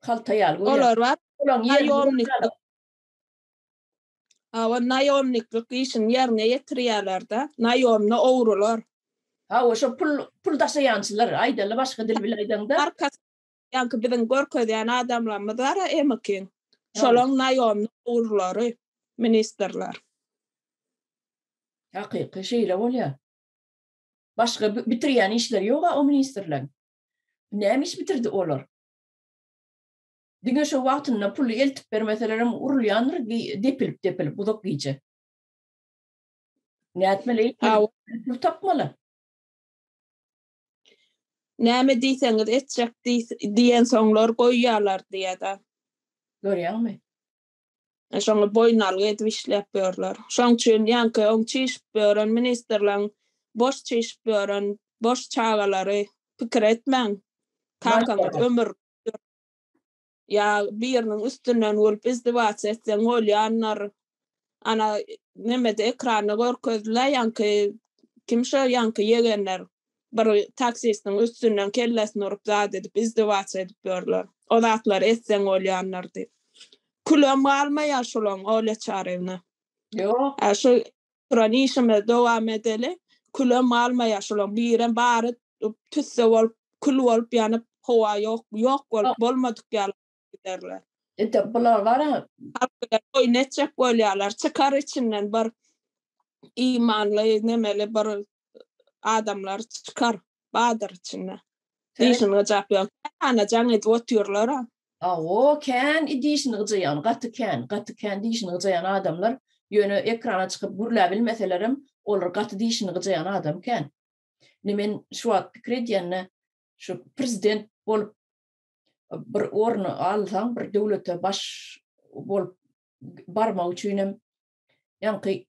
Halta ýaly görýän. Olar bar. Olaň ýerinde Hawa, naýomniklik işini ýerine ýetirýärler-de. Naýomny ogrular. Hawa, şo pul pul daşaýançylar, aýdaly başga dil bilen aýdaňda. Arkasy ýaňky biziň görkezýän adamlarymyz bar-a MK-iň. Şolaň naýomny ogrulary, ministrler. Hakyky şeýle bolýar. Başga bitirýän işleri ýog-a o ministrleň. Näme iş bitirdi olar? Diňe şo wagtynda puly eltip bermeselerem urulýandyr depilip-depilip uzak gije. Nätmeli? Pul tapmaly. Näme diýseňiz etjek diýensoňlar goýýarlar diýýär-de. Görýäňmi? Şoňa boýunalgy edip işläp ýörler. Şoň üçin ýaňky öň çişip ýören ministrleň boş çişip ýören boş çagalary pikir etmäň. Kakaňyz ömür ýa biriniň üstünden gülüp izdiwaç etseň bolýandyr. Ana nemede ekranda görkezdiler ýaňky kim şo ýaňky ýegenler bir taksistiň üstünden kellesini urup zat edip izdiwaç edip ýörler. O zatlary etseň bolýandyr diýip. Külem galmaýar şolaň Olýa Çaryewna. Ýok. Ä şu. Oturan işimizi dowam edeli. Külem galmaýar şulaň birem bary tüsse bolup, kül bolup ýanyp, howa ýok, ýok bolup, bolmadyk ýaly giderler. Indi bular bar-a. Halk bilen oýun etjek bolýarlar. Çykar içinden bir imanly, nemeli bir adamlar çykar. Bardyr içinde. Dişini gyjap ýok. Kärhana jaň edip otyrlar-a. Hawa, kän dişini gyjaýan, gaty kän, gaty kän dişini gyjaýan adamlar, ýöne ekrana çykyp gürläbilmeselerem, olar gaty dişini gyjaýan adam kän. Indi men şu wagt pikir edýän-de, şu prezident bolup bir orny alsaň, bir döwlete baş bolup barmak üçinem ýaňky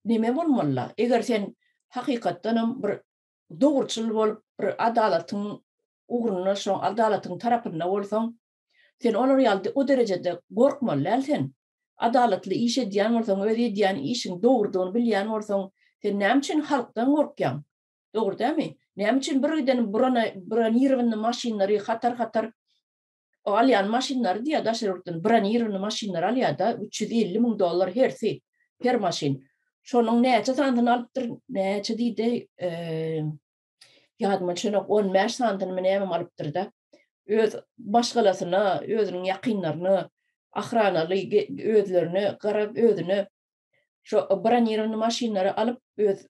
neme bolmaly-la, eger sen hakykatdanam bir dogruçyl bolup, bir adalatyň ugrunda, şo adalatyň tarapynda bolsaň, sen olar ýaly o derejede gorkmaly däl sen. Adalatly iş edýän bolsaň, öz edýän işiň dogrudygyny bilýän bolsaň, sen näme üçin halkdan gorkýaň? Dogry dälmi? Näme üçin bir giden bronirowanyý maşynlary hatar-hatar alýan maşynlary diýýär daşary ýurtdan bronirowanyý maşynlary alýar-da, 350 müň dollar hersi, her maşyn. Şonuň näçe sanysyny alypdyr, näçe diýdi, ýadyma düşenok, 15 sanysyny nämemi alypdyr-da. Öz maşgalasyna, özüniň ýakynlaryna, ahranaly özlerine, garaz özüne şo bronirowanyý maşynlary alyp öz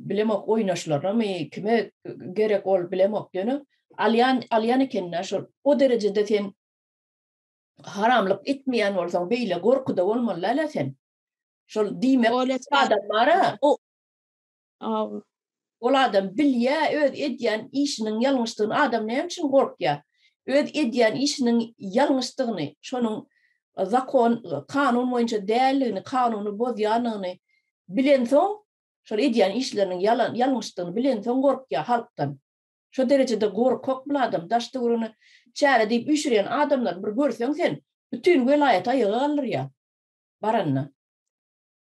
bilemok oýnaşlarynamy kime gerek ol bilemok ýöne alýan alýan ekende şol o derejede sen haramlyk etmeýän bolsaň beýle gorkuda bolmaly däl sen. Şol diýmek adam bara. Ol adam bilýä öz edýän işiniň ýalňyşdygyny adam näme üçin gorkýar? Öz edýän işiniň ýalňyşdygyny, şonuň zakon, kanun boýunça däldigini, kanuny bozýandygyny bilensoň, şol edýän işleriniň ýalan, ýalňyşdygyny bilensoň gorkýar halkdan. Şo derejede gorkak bul adam, daş-töweregine çäre diýip üýşürýän adamlaryny bir görseň sen, bütin welaýaty aýaga galdyrýar baranda.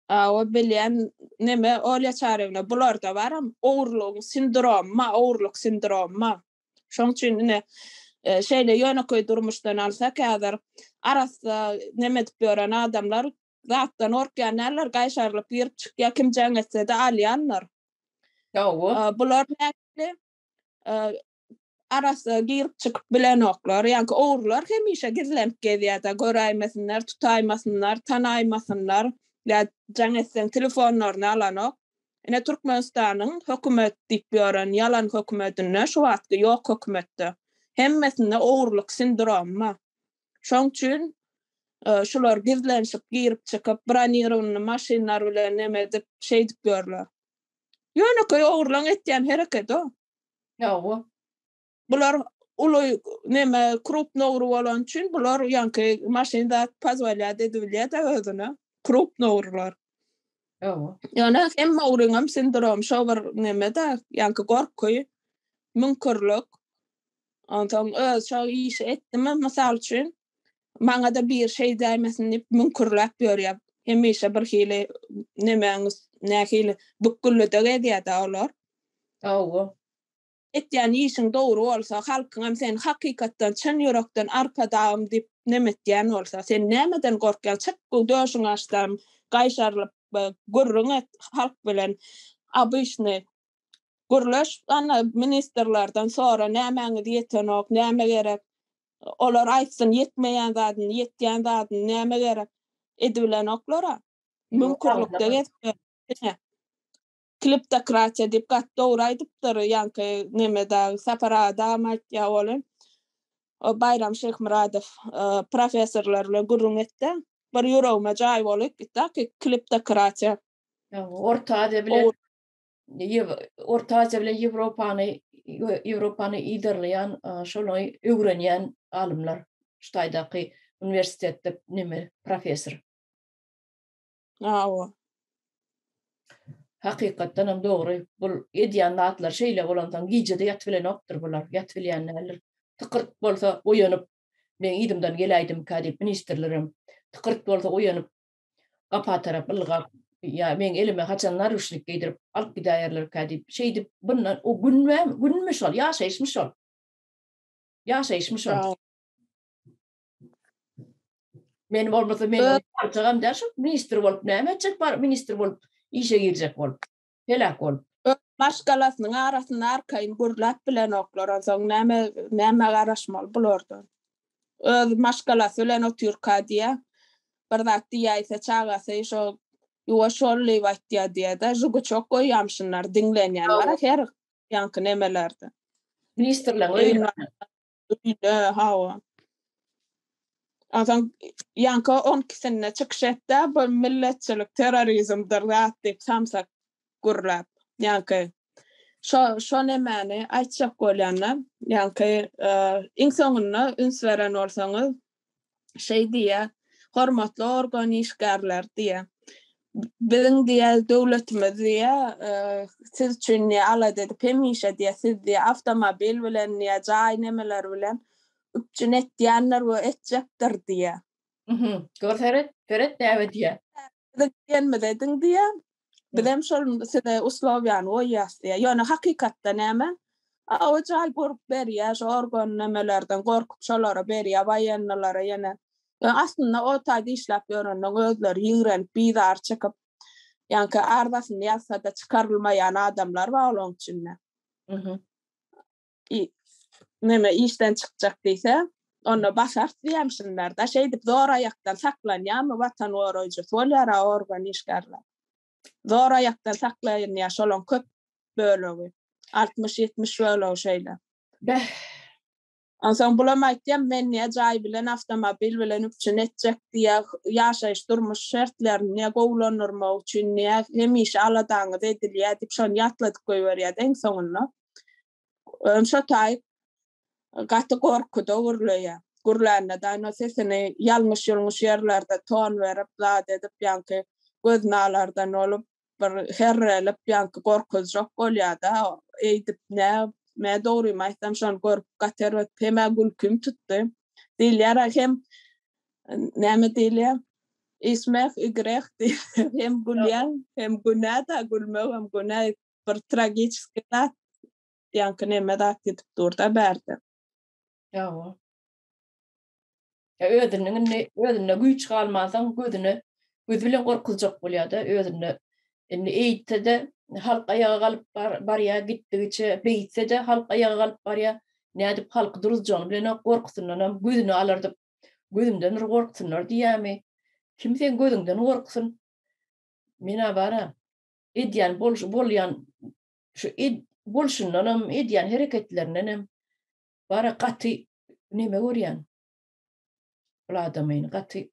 Hawa bilýän neme Olýa Çaryýewna bularda baram ogurlygyň sindromy ogurlyk sindromy şoň üçin ine şeýle ýönekeý durmuşdan alsak häzir arassa neme edip ýören adamlar zatdan gorkýan däldir gaýşarylyp girip çykýar kim jaň etsede alýandyr. Hawa. Bular nähili arassa girip çykyp bilenoklar. Ýaňky ogrular hemişe gizlenip gezýär-de, göräýmesinler, tutaýmasynlar, tanaýmasynlar. Ýa jaň etseň telefonlaryny alanok. Ine Türkmenistanyň hökümet diýip ýören ýalan hökümetinde şu wagtky ýok hökümetde hemmesinde ogurlyk sindromy bar. Şoň üçin şular gizlenişip girip çykyp bronirownyý maşynlar bilen neme edip şeýdip ýörler. Ýönekeý ogurlaň etýän hereketi o. Hawa. Bular uly neme krupny ogry bolany üçin bular ýaňky maşyn zat pozwolýat edibilýär-de özüne. Krupny ogrular. Hawa. Ýöne hemme ogryňam sindrom şo bir neme-de ýaňky gorky, müňkürlik. Onsoň öz şo işi etdimi mysal üçin maňa-da biri şeýdäýmesin diýip müňkürläp ýörýär. Hemişe bir hili nemäň nähili bükgüllide gezýär-de olar. Hawa. Etýän işiň dogry bolsa, halkyňam seni hakykatdan, çyn ýürekden arkadagym diýip neme etýän bolsa, sen nämeden gorkýaň? Çyk döşüňi açdam, gaýşarylyp gürrüň et halk bilen, obyçny gürleş, ana ministrlerden sora nämäňiz ýetenok, näme gerek? Olar aýtsyn ýetmeýän zadyny, ýetýän zadyny näme gerek? Edibilenoklar-a. Müňkürlikde gezip ýör. Kleptokratiýa diýip gaty dogry aýdypdyr ýaňky neme dagy Sapar aga dagam aýtýar welin o Baýram Şyhmyradow professorlar bilen gürrüň etdi. Bir ýüregime jaý bolup gitdi kleptokratiýa. Orta Aziýa bilen Orta Aziýa bilen Ýewropany Ýewropany yzarlaýan şony öwrenýän alymlar şu taýdaky uniwersitetde neme professor. Hawa. Hakykatdan hem dogry. Bul edýän zatlar şeýle bolansoň gije-de ýatyp bilenokdyr bular. Ýatyp bilýän däldir. Tykyrt bolsa oýanyp, meň yzymdan geläýdimkä diýip ministrlerem tykyrt bolsa oýanyp gapa tarap ylgap ýa meň elime haçan naruşnik geýdirip alyp gidäýerlerkä diýip şeýdip bundan o günmi günmi şol ýaşaýyşmy şol? Ýaşaýyşmy şol? Men bolmasa men barjagam däl şu ministr bolup näme etjek bar ministr bolup. Işe girjek bolup. Heläk bolup. Öz maşgalasynyň arasynda arkaýyn gürläp bilenoklar, onsoň näme nämä garaşmaly bulardan. Öz maşgalasy bilen otyrka diýýä, bir zat diýäýse çagasy şo ýuwaş bol diýip aýtýa diýýä-de, žuguçok goýýamyşynlar diňlenýän bar her ýaňky nemelerde. Ministrleň öýünde. Öýünde, hawa. Onsoň ýaňky on ikisinde çykyş etdi, bu milletçilik terrorizmdir zat diýip samsyk gürläp. Ýaňky şo şo nemäni aýtjak bolýan-da, ýaňky iň soňunda üns beren bolsaňyz şeý diýýär, hormatly organ işgärleri diýýär. Biziň diýýär döwletimiz diýýär, siz üçin diýýär alada edip hemişe diýýär siz diýýär awtomobil bilen diýýär jaý nemeler bilen üpjün etýändir we etjekdir diýýär. Mhm. Gör seret, seret näme diýýär. Biziň diýenimizi ediň diýýär. Bizem şol size uslowiýany goýýas diýýär. Ýöne hakykatda näme? A o jaý gurup berýär, şo organ nemelerden gorkup şolara berýär, woýennylara ýene. Ýöne aslynda o taýda işläp ýörenleň özleri ýigrenip, bizar çykyp, ýaňky arzasyny ýazsa-da çykarylmaýan adamlar bar olaň içinde. Mhm. Neme işden çykjak diýse, onda basarys diýýämişinler-de. Şeýdip zor aýakdan saklanýarmy watan goraýjysy bolýar-a organ işgärler. Zor aýakdan saklaýynýar şolaň köp bölegi. 60-70 bölegi şeýle. Beh. Onsoň bulam aýtýar, men diýýär jaý bilen, awtomobil bilen üpjün etjek diýýär, ýaşaýyş durmuş şertlerini diýýär gowulandyrmak üçin diýýär, hemişe aladaňyz edilýär diýip şony ýatladyp goýberýär-de iň soňunda. Şo taýyk gaty gorkuda gürleýär. Gürlände-de ýöne sesini ýalňyş-ýulňuş ýerlerde ton berip, zat edip, ýaňky gözüni alardan bolup, bir herrelip, ýaňky gorkuzjak bolýar-da. Eýdip nä, mä dogrymy aýtsam, şony görüp gaty erbet hem-ä gülkim tutdy. Diýilýär-ä hem näme diýilýär? I smeh, i greh diýilýär. Hem gülýäň, hem günä-de, gülmegem günä. Bir tragiçeskiý zat, ýaňky neme zat gidip dur-da bärde. Ýa-o. Ýa özüniň indi özünde güýç galmansoň gözüne gözi bilen gorkuzjak bolýar-da özünde. Indi eýtse-de halk aýaga galyp barýar gitdigiçe, beýtse-de halk aýaga galyp barýar. Nädip halky duruzjagyny bilenok, gorkusyndanam gözüni alardyp, gözümden bir gorksunlar diýýärmi? Kim seň gözüňden gorksun? Men-ä bar-a, edýän bolşy bolýan şu ed bolşundanam edýän hereketlerindenem bara gaty neme görýän bul adamyny gaty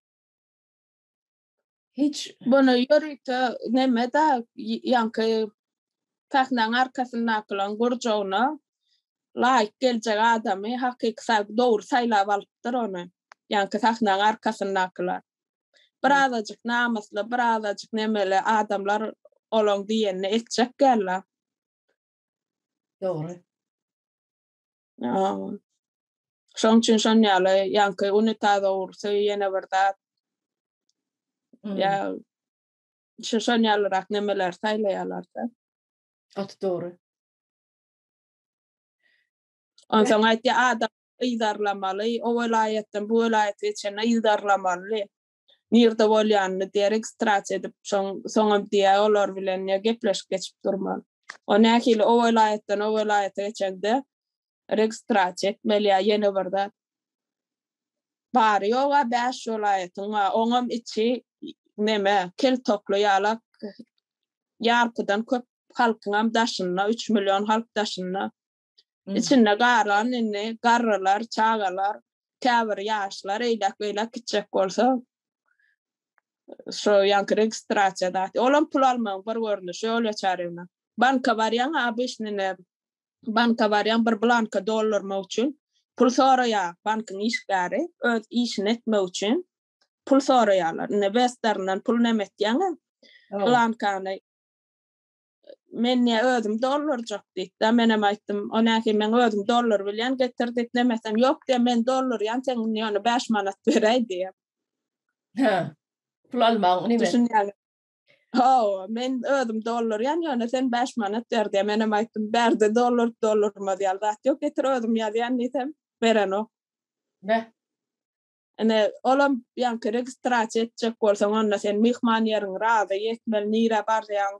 hiç Muny ýörite neme-de ýaňky sahnaň arkasyndakylaryň gurjagyna laýyk geljek adamy hakyky dogry saýlap alypdyr ony ýaňky sahnaň arkasyndakylar. Birazajyk namysly, birazajyk nemeli adamlar olaň diýenini etjek gälla. Dogry. Şoň üçin şon ýaly ýaňky unitaz ogrusy ýene bir zat. Ýa şu şon ýalyrak nemeleri saýlaýarlar-da. Gaty dogry. Onsoň aýtýar adam yzarlamaly, o welaýatdan bu welaýata geçende yzarlamaly. Nirde bolýanyny diýe registrasiýa edip, şoň soňam diýe olar bilen diýe gepleşik geçip durmaly. O nähili o welaýatdan o welaýata geçende registrasiýa etmeli ýa ýene bir zat. Bary ýog-a bäş welaýatyň bar, oňam içi neme, kel tokly ýalak ýarpydan köp halkyňam daşynda, üç million halk daşynda. Içinde galan indi garrylar, çagalar, käbir ýaşlar eýläk-beýläk gitjek bolsa, şo ýaňky registrasiýa zat. Olam pul almagyň bir görnüşi Olýa Çaryýewna. Banka barýaň, obyçnyý ne banka barýaň bir blanka doldurmak üçin pul soraýar bankyň işgäri, öz işini etmek üçin pul soraýarlar. Indi Westerndan pul neme etýäň-ä? Blankany Men niýe özüm doldurjak diýdi-de, menem aýtdym, o nähili men özüm dolduryp bilýän, getir diýip nemesem, ýok diýýär, men doldurýan, sen indi ýöne 5 manat beräý diýýär. Hä, pul almagyň nime? Düşünýäňmi? Hawa, men özüm doldurýan, ýöne sen 5 manat ber diýýär. Menem aýtdym, bärde dolduryp doldurmaz ýaly zat ýok, getir özüm ýazýan diýsem, berenok. Beh. Ine, olam ýaňky registrasiýa etjek bolsaň, onda sen myhman ýeriň razy etmeli, nirä barýaň,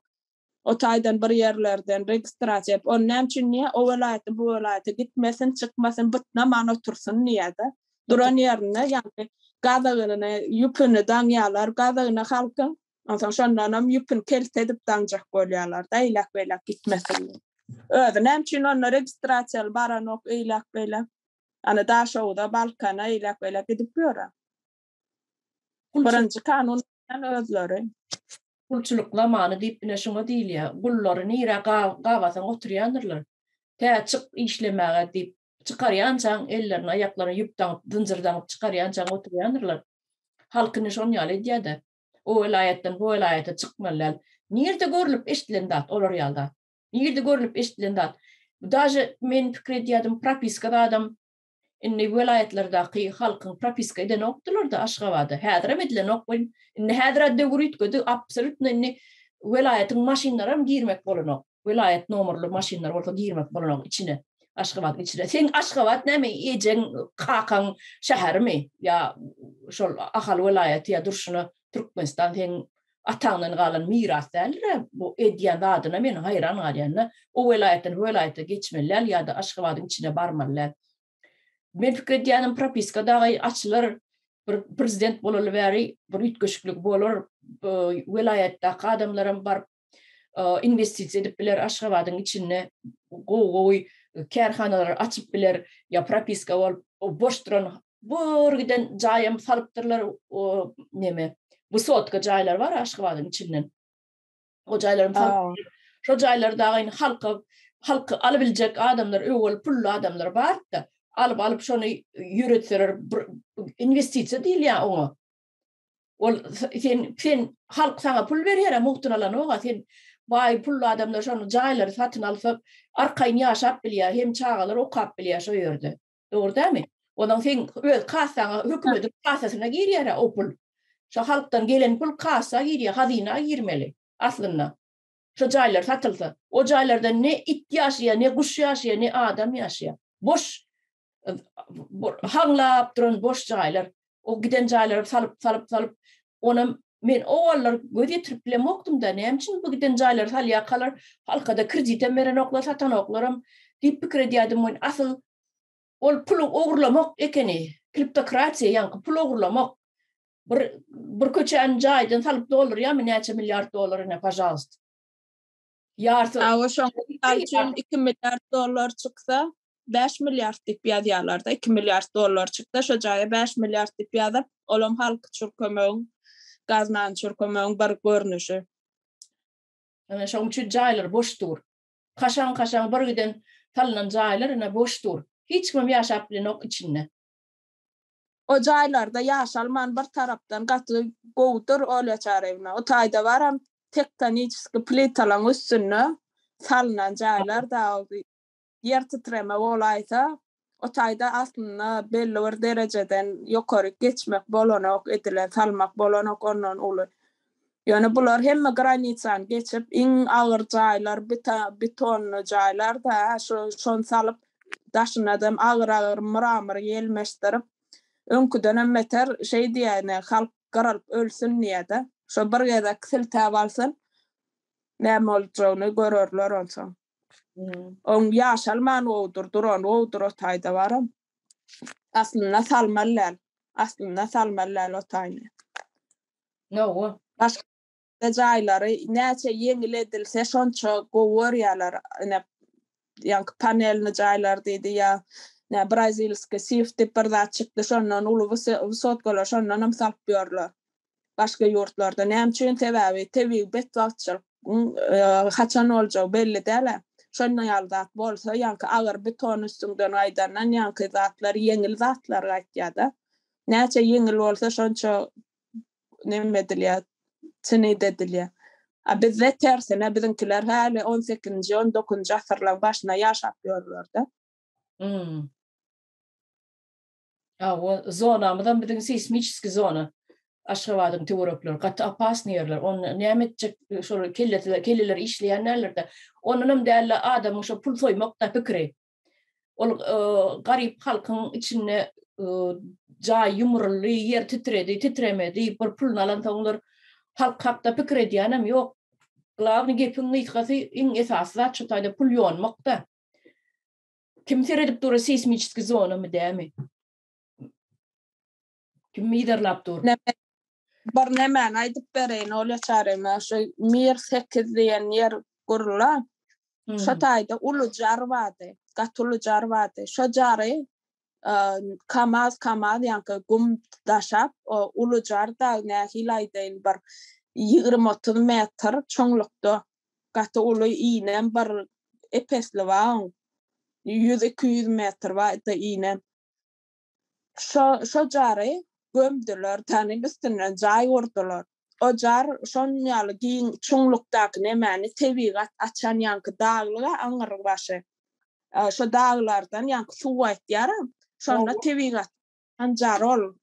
o taýdan bir ýerlerden registrasiýa edip, ony näme üçin diýýär, o welaýatdan bu welaýata gitmesin, çykmasyn, bytnaman otursyn diýýär-de. Duran ýerinde ýaňky gazygyny, ýüpüni daňýarlar gazygyna halkyň, onsoň şondanam ýüpüni kelte edip daňjak bolýarlar-da, eýläk-beýläk gitmesin diýip. Özi näme üçin onda registrasiýaly baranok eýläk-beýläk? Ana Daşoguza, Balkana eýläk-beýläk gidip ýör-ä. Birinji kanun özleri. Gulçulyk zamany diýip ine şuňa diýilýär. Gullary nirä gabasaň oturýandyrlar. Tä çyk işlemäge diýip çykarýançaň ellerini aýaklaryna ýüp daňyp, zynjyr daňyp çykarýançaň oturýandyrlar. Halk ine şon ýaly edýär-de. O welaýatdan bu welaýata çykmaly däl. Nirde görlüp eşdilen zat olar ýaly zat. Nirde görlüp eşdilen zat. Daže men pikir edýärdim propiska zadam indi welaýatlardaky halkyň propiska edenokdylar-da Aşgabada. Häzirem edilenok welin indi häzir-ä döwür üýtgedi absolýutno indi welaýatyň maşynlaram girmek bolanok. Welaýat nomerli maşynlar bolsa girmek bolanok içine. Aşgabadyň içine. Seň Aşgabat näme ejeň kakaň şäherimi ýa şol Ahal welaýaty ýa durşuna Türkmenistan seň ataňdan galan miras däldir-ä bu edýän zadyna men haýran galýan-da. O welaýatdan bu welaýata geçmeli däl ýa-da Aşgabadyň içine barmaly däl. Men pikir edýänim propiska dagy açylar bir prezident bolaly bäri bir üýtgeşiklik bolar. Welaýatdaky adamlaram baryp investisiýa edip biler Aşgabadyň içinde gowy-gowy kärhanalary açyp biler ýa propiska bolup boş duran bir giden jaýam salypdyrlar o neme wysotka jaýlar bar Aşgabadyň içinden. O jaýlaram salyp şo jaýlary dagy halka halky alybiljek adamlar öwel pully adamlar bardy alyp alyp şony ýöretseler bir investisiýa diýilýär oňa. Ol sen sen halk saňa pul berýär, mugtuna alanoga sen baý pully adamlar şony jaýlary satyn alsa arkaýyn ýaşap bilýär, hem çagalar okap bilýär şo ýerde. Dogry dälmi? Onuň sen öz kassaňa hökümetiň kassasyna girýär o pul. Şo halkdan gelen pul kassa girýär, hazyna girmeli aslynda. Şo jaýlar satylsa, o jaýlarda ne it ýaşaýar, ne guş ýaşaýar, ne adam ýaşaýar. Boş haňlap duran boş jaýlar. O giden jaýlary salyp, salyp, salyp, onam men owallar göz ýetirip bilemokdym-da, näme üçin bu giden jaýlary salýarkalar, halka-da kreditem berenoklar, satanoklaram diýip pikir edýärdim men. Asyl ol puly ogurlamak ekeni, kleptokratiýa, ýaňky pul ogurlamak. Bir, bir köçäni jaýdan salyp doldurýarmy näçe milliard dollar ine, pažalst. Ýarty. Hawa, şoň üçin 2 milliard dollar çyksa, 5 milliard diýip ýazýarlar-da, 2 milliard dollar çyksa, şo jaýa 5 milliard diýip ýazyp, olam halky çürkemegiň, gaznany çürkemegiň bir görnüşi. Ine, şoň üçin jaýlar boş dur. Kaşaň-kaşaň bir giden salynan jaýlar ine boş dur. Hiç kimem ýaşap bilenok içinde. O jaýlarda ýaşalman bir tarapdan gaty gowudyr Olýa Çaryýewna. O taýda baram tektoniçeskiý plitalaň üstünde salynan jaýlar da ýer titreme bolaýsa o taýda aslynda belli bir derejeden ýokaryk geçmek bolanok edilen salmak bolanok ondan uly. Ýöne bular hemme granisany geçip iň agyr jaýlar betonly jaýlar da şo şony salyp daşynadam agyr agyr mramor ýelmeşdirip öňküdenem beter şeý diýýä halk gyrylyp ölsün diýýädä şo bir gezek siltäp alsyn näme boljagyny görerler onsoň. Oň ýaşalman gowudyr duran gowudyr o taýda baram. Aslynda salmaly däl. Aslynda salmaly däl o taýyny. Hawa. Başga jaýlary näçe ýeňil edilse şonça gowy görýärler. Ine ýaňky panelny jaýlar diýdi ýa nä brazilskiý sif diýip bir zat çykdy şondan uly wysotkalar şondanam salyp ýörler. Başga ýurtlarda. Näme üçin? Sebäbi tebigy betbagtçylygyň haçan boljagy belli däl-ä. Şonda ýaly zat bolsa ýaňky agyr beton üstüňden gaýdandan ýaňky zatlar ýeňil zatlar gaýtýar-da. Näçe ýeňil bolsa şonça neme edilýär, çenit edilýär. A bizde tersine biziňkiler häli on sekizinji, on dokuzynjy asyrlaryň başynda ýaşap ýörler-de. Hmm. Hawa, zonamyzam biziň seýsmiçeskiý zona. Aşgabadyň töwerekleri gaty opasnyý ýerler. Onda näme etjek şol kellesi kelleleri işleýän däldir-de. Ondanam däl-de adamyň şo pul soýmak-da pikiri. Ol garyp halkyň içinde. Jaý ýumruldy, ýer titredi, titremedi, bir puluny alansoňlar halk hakda pikir edýänem ýok. Glawny gepiň gysgasy iň esasy zat şu taýda pul ýonmakda. Kim seredip dur seýsmiçeskiý zonamy dämi? Kim yzarlap dur? Bir nämäni aýdyp bereýin Olýa Çaryýewna, şu Mir 8 diýen ýer gurula. Şo taýda uly jar bardy, gaty uly jar bardy. Şo jary kamaz kamaz ýaňky gum daşap, o uly jar da nähili aýdaýyn bir 20-30 metr çuňlukda gaty uly inem bir epesli bar oň. 100-200 metr bar da inem. Şo şo jary gömdüler, tanyň üstünden jaý gurdular. O jar şon ýaly giň çuňlukdaky nemäni tebigat açan ýaňky daglyga aňyr başy. Şo daglardan ýaňky suw gaýtýar-a. Şonda tebigat açan jar ol.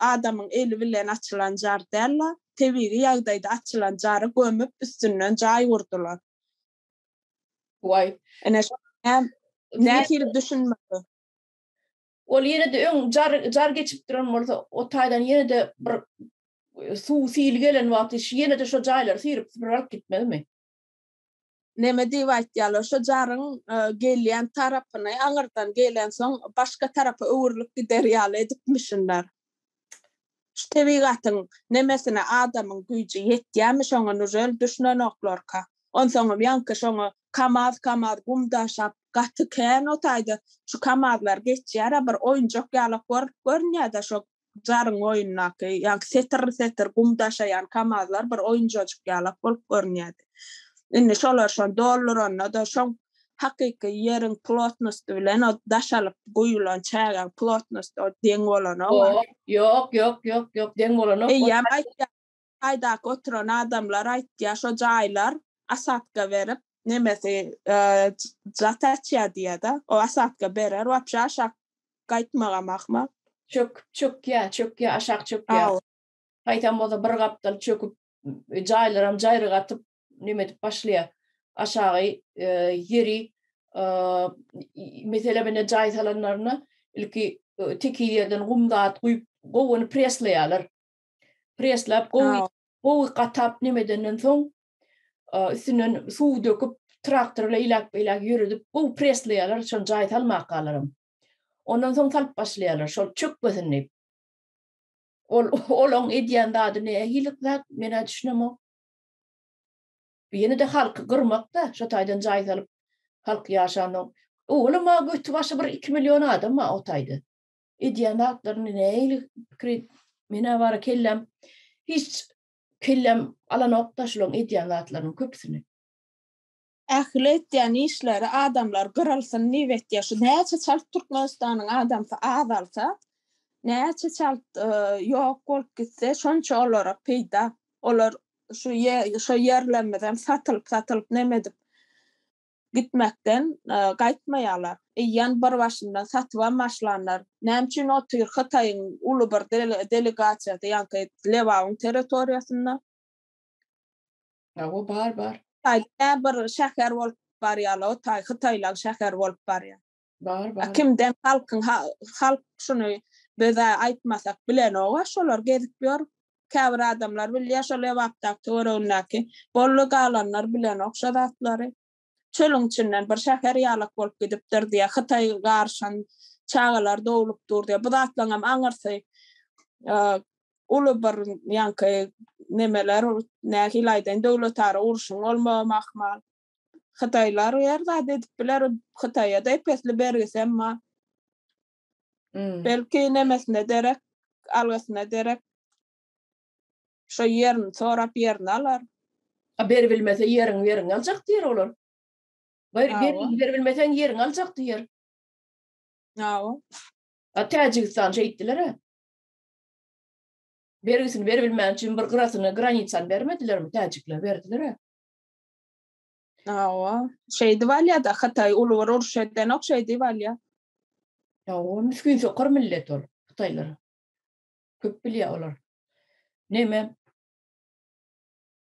Adamyň eli bilen açylan jar däl-de, tebigy ýagdaýda açylan jary gömüp üstünden jaý gurdular. Waý. Ine şo nähili düşünmeli? Ol ýene-de öň jar jar geçip duran bolsa, o taýdan ýene-de bir suw sil gelen wagty ýene-de şo jaýlary syryp süpürip alyp gitmezmi? Neme diýip aýtýarlar, şo jaryň gelýän tarapyny aňyrdan gelensoň başga tarapa öwrülip gider ýaly edipmişinler. Şu tebigatyň nemesine adamyň güýji ýetýärmi şoňa nužel düşünenoklarka. Onsoňam ýaňky şoňa kamaz kamaz gum daşap gaty kän o taýda şu kamazlar geçýärä bir oýunjak ýalak görüp görünýärde şo jaryň boýundaky ýaňky setir-setir gum daşaýan kamazlar bir oýunjajyk ýalak bolup görünýärdi. Indi şolar şony dolduranda-da şoň hakyky ýeriň plotnosty bilen o daşalyp guýulan çägäň plotnosty o deň bolanok. Ýok, ýok, ýok, ýok, deň bolanok. Eýýäm aýtýar, jaýdaky oturan adamlar aýtýar, şo jaýlar asadka berip, nemesi jat açýar diýýär-de. O asadka berer, wapşe aşak gaýtmagam ahmal. Çöküp çökýär, çökýär, aşak çökýär. Haýsam bolsa bir gapdal çöküp, jaýlaram jaýryk atyp, neme edip başlaýar. Aşagy ýeri meselem ine jaý salanlaryna ilki tekiz ýerden gum zat guýup, gowy ony presleýärler. Presläp gowy gowy gatap neme edenden soň üstünden suw döküp traktor bilen iläk beýläk ýöredip gowy presleýärler şony jaý salmakalaram. Ondan soň salyp başlaýarlar şol çökmesin diýip. Ol olaň edýän zady nähili zat men-ä düşünemok. Ýene-de halky gyrmak-da şo taýdan jaý salyp halk ýaşanok. Owalam-a göti başy bir 2 million adam bar o taýda. Edýän zatlaryny nähili pikir et men-ä bara kelläm hiç kelläm alanok-da şulaň edýän zatlarynyň köpüsini. Ähli etýän işleri adamlar gyrylsyn diýip etýär. Şu näçe çalt Türkmenistanyň adamsy azalsa, näçe çalt ýok bolup gitse, şonça olara peýda. Olar şu şo ýerlerimizem satylyp satylyp neme edip gitmekden gaýtmaýarlar. Eýýäm bir başyndan satybam başlanlar. Näme üçin otyr Hytaýyň uly bir delegasiýasy ýaňky Lebabyň territoriýasynda? Hawa bar bar. Hytaýda bir şäher bolup barýarlar, o taý Hytaýlaň şäheri bolup barýar. Bar bar. Kimden halkyň halk şuny biz-ä aýtmasak bilenok-a şolar gezip ýör. Käbir adamlar bilýär şo Lebapdaky töweregindäki. Boldy galanlar bilenok şo zatlary. Çölüň içinden bir şäher ýalak bolup gidipdir diýýär. Hytaý garyşan çagalar doglup dur diýýär. Bu zatlaryňam aňyrsy uly bir ýaňky nemeler nähili aýdaýyn döwletara urşuň bolmagam ahmal. Hytaýlar her zat edip biler. Hytaýa-da ep-esli bergisem bar. Belki nemesine derek, algysyna derek şo ýerini sorap ýerini alar. A beribilmese ýeriň ýeriňi aljak diýer olar. Ber beribilmeseň ýeriňi aljak diýer. Hawa. A Täjigistan şeýtdiler-ä. Bergisini beribilmän üçin bir gyrasyny, granisany bermedilermi täjikler? Berdiler-ä. Hawa. Şeýdip alýar-da, Hytaý uly bir uruş edenok, şeýdip alýar. Hawa, misgin sokar millet ol, hytaýlar. Köp bilýär olar. Neme?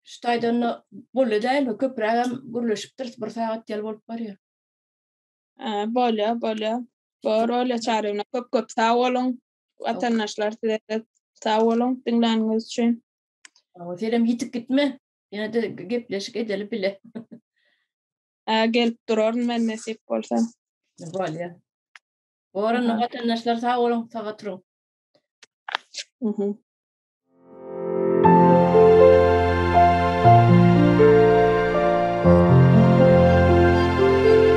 Şu taýdan-da boldy dälmi? Köprägem gürleşipdiris, bir sagat ýaly bolup barýar. Bolýar, bolýar. Bor, Olýa Çaryýewna, köp-köp sag boluň. Watandaşlar size sag boluň diňläniňiz üçin. Senem ýitip gitme. Ýene-de gepleşik edeli bile. Hä, gelip duraryn men nesip bolsa. Bolýar. Boran watandaşlar sag boluň, sag oturyň. Mhm.